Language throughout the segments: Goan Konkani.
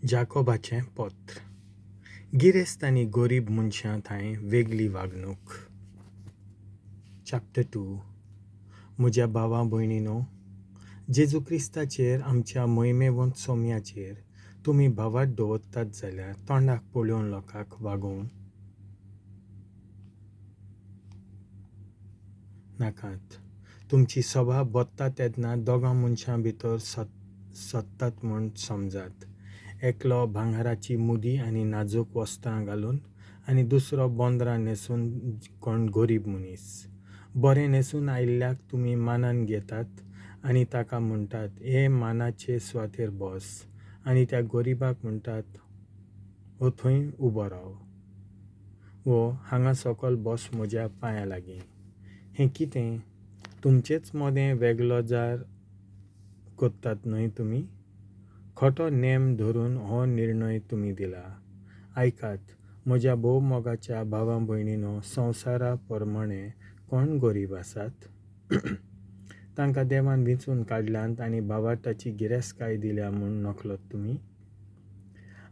जाकोबाचें पत्र. गिरेस्त आनी गरीब मनशां थांय वेगळी वागणूक. चॅप्टर 2. म्हज्या भावा भयणीनो, जेजू क्रिस्ताचेर आमच्या मोहिमेवंत सोम्याचेर तुमी भावार्थ दवरतात जाल्यार तोंडाक पळोवन लोकांक वागोवं नाकात. तुमची सभा बत्ता तेन्ना दोगां मनशां भितर सत्तात म्हूण समजात. एकलो भांगराची मुदी आनी नाजूक वस्त्रां घालून आनी दुसरो बोंदरां न्हेसून कोण गरीब मनीस. बरें न्हेसून आयिल्ल्याक तुमी मानान घेतात आनी ताका म्हणटात, हे मानाचे सुवातेर बस, आनी त्या गरिबाक म्हणटात, हो थंय उबो राव, वो हांगा सकल बस म्हज्या पांयां लागीं. हें कितें? तुमचेच मदें वेगळो जार करतात न्हय तुमी? खोटो नेम धरून हो निर्णय तुमी दिला. आयकात म्हज्या भोव मोगाच्या भावा भयणीनो, संवसारा प्रमाणे कोण गरीब आसात? तांकां देवान विंचून काडल्यांत आनी भावार्थाची गिरेस्तकाय दिल्या म्हूण नकळत तुमी?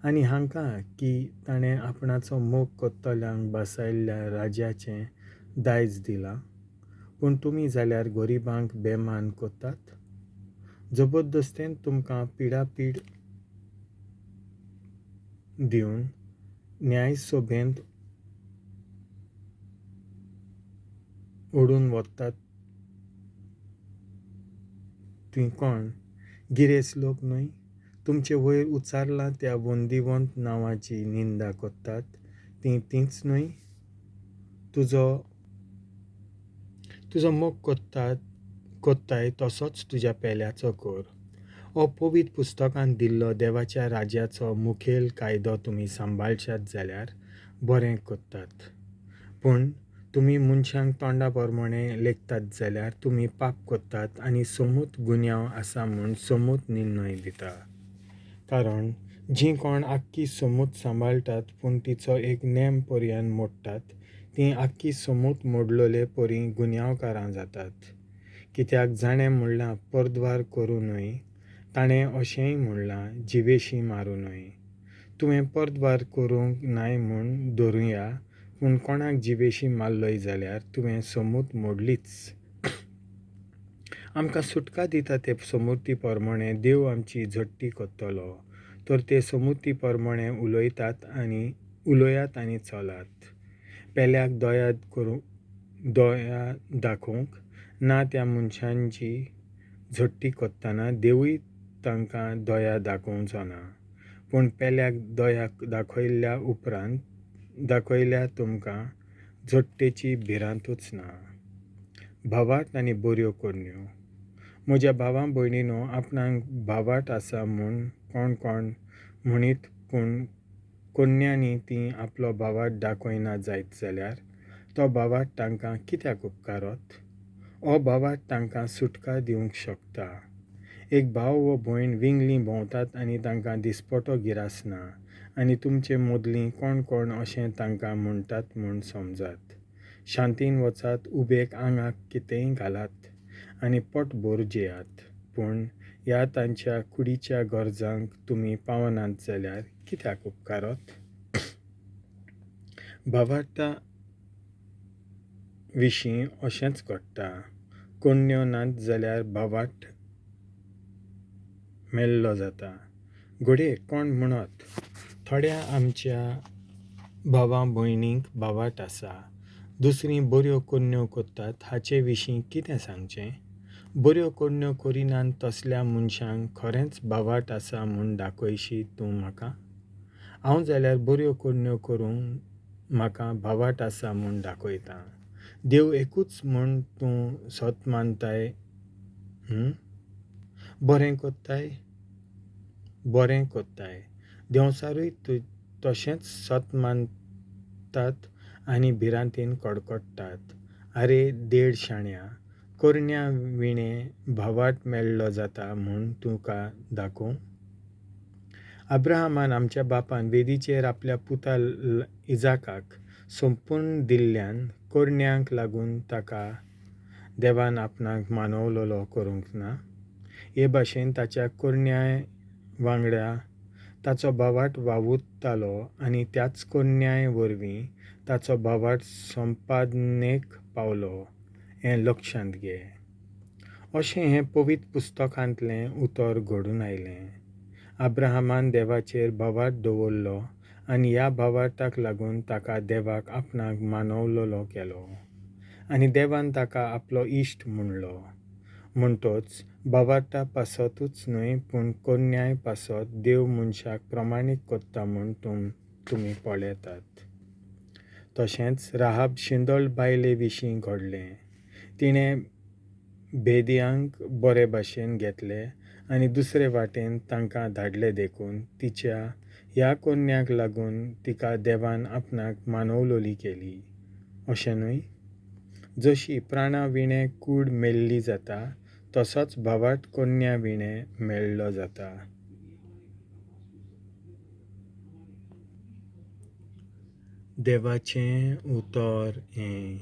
आनी हांकां की ताणें आपणाचो मोग करतल्यांक बसायल्ल्या राज्याचें दायज दिलां. पूण तुमी जाल्यार गरिबांक बेमान करतात. जबरदस्तेन तुमकां पिडापीड दिवन न्यायसभेंत ओडून वतात तीं कोण? गिरेस्त लोक न्हय? तुमचे वयर उच्चारलां त्या वंदिवंत नांवाची निंदा करतात तीं तींच न्हय? तुजो मोग करताय तसोच तुज्या पेल्याचो कर. हो पवित्र पुस्तकांत दिल्लो देवाच्या राज्याचो मुखेल कायदो तुमी सांबाळशात जाल्यार बरें करतात. पूण तुमी मनशांक तोंडा प्रमाणे लेखतात जाल्यार तुमी पाप करतात आनी समूत गुन्यांव आसा म्हूण समूत निर्णय दिता. कारण जीं कोण आख्खी समूत सांबाळटात पूण तिचो एक नेम पर्यान मोडटात, तीं आख्खी समूत मोडलेले परी गुन्यांवकारां जातात. कित्याक जाणें म्हणलां परद्वार करूं न्हय, ताणें अशेंय म्हणलां जिवेशी मारूं न्हय. तुवें परद्वार करूंक नाय म्हूण धरुया, पूण कोणाक जिवेशी मारलोय जाल्यार तुवें समूत मोडलीच. आमकां सुटका दिता ते समुर्ती प्रमाणे देव आमची झडटी करतलो. तर ते समुर्ती प्रमाणे उलयतात आनी उलयात आनी चलात. पेल्याक दया दाखोवंक ना त्या मनशांची झडटी करतना देवूय तांकां दया दाखोवचो ना. पूण पेल्याक दया दाखयल्ल्या उपरांत दाखयल्या तुमकां झडटेची भिरांतूच ना. भावार्थ आनी बऱ्यो करण्यो. म्हज्या भावा भयणीनो, आपणाक भावार्थ आसा म्हूण कोण कोण म्हणीत पूण करण्यांनी तीं आपलो भावार्थ दाखयना जायत जाल्यार तो भावार्थ तांकां कित्याक उपकारत? हो भावार्थ तांकां सुटका दिवंक शकता. एक भाव वो भयण विंगलीं भोंवतात आनी तांकां दिसपटो गिरास ना आनी तुमचे मदलीं कोण कोण अशें तांकां म्हणटात म्हूण समजात. शांतीन वचात, उबेक आंगाक कितेंय घालात आनी पोटभर जेयात. पूण ह्या तांच्या कुडीच्या गरजांक तुमी पावनात जाल्यार कित्याक उपकारत? भावार्था विशीं अशेंच घडटा. करण्यो नात जाल्यार भावार्थ मेल्लो जाता. घडये कोण म्हणत, थोड्या आमच्या भावा भयणींक भावार्थ आसा, दुसरीं बऱ्यो करण्यो करतात हाचे विशीं कितें सांगचें? बऱ्यो करण्यो करिनात तसल्या मनशांक खरेंच भावार्थ आसा म्हूण दाखयशी तूं म्हाका? हांव जाल्यार बऱ्यो करण्यो करूंक म्हाका भावार्थ आसा म्हूण दाखयतां. देव एकूच म्हूण तूं सत मानताय? बरें करताय? बरें करताय. देंवचारूय तशेंच सत मानतात आनी भिरांतीन कडकडटात. आरे देड शाण्या, करण्या विणें भावार्थ मेल्लो जाता म्हूण तुका दाखोवं? अब्राहमान आमच्या बापान वेदीचेर आपल्या पुता इजाकाक सोंपून दिल्ल्यान करण्यांक लागून ताका देवान आपणाक मानवलेलो करूंक ना? हे भाशेन ताच्या करण्या वांगडा ताचो भावार्त वावुरतालो आनी त्याच कोन्याय वरवीं ताचो भावार्त संपादनेक पावलो हें लक्षांत घे. अशें हें पवित्र पुस्तकांतलें उतर घडून आयलें, अब्राहमान देवाचेर भावार्त दवरलो आनी ह्या भावार्ताक लागून ताका देवाक आपणाक मानवलोलो केलो. आनी देवान ताका आपलो इश्ट म्हणलो. म्हणटच भावार्ता पासतूच न्हय पूण कोन्याय पासत देव मनशाक प्रमाणीक करता म्हूण तुमी पळयतात. तशेंच राहाब शिंदळ बायले विशीं घडलें. तिणें भेदयांक बरे भाशेन घेतले आनी दुसरे वाटेन तांकां धाडले देखून तिच्या ह्या कोन्याक लागून तिका देवान आपणाक मानवलोली केली, अशें न्हय? जशी प्राणा विणें कूड मेल्ली जाता, तसोच भावार्त कोन्या विणें मेल्लो जाता. देवाचें उतर हें.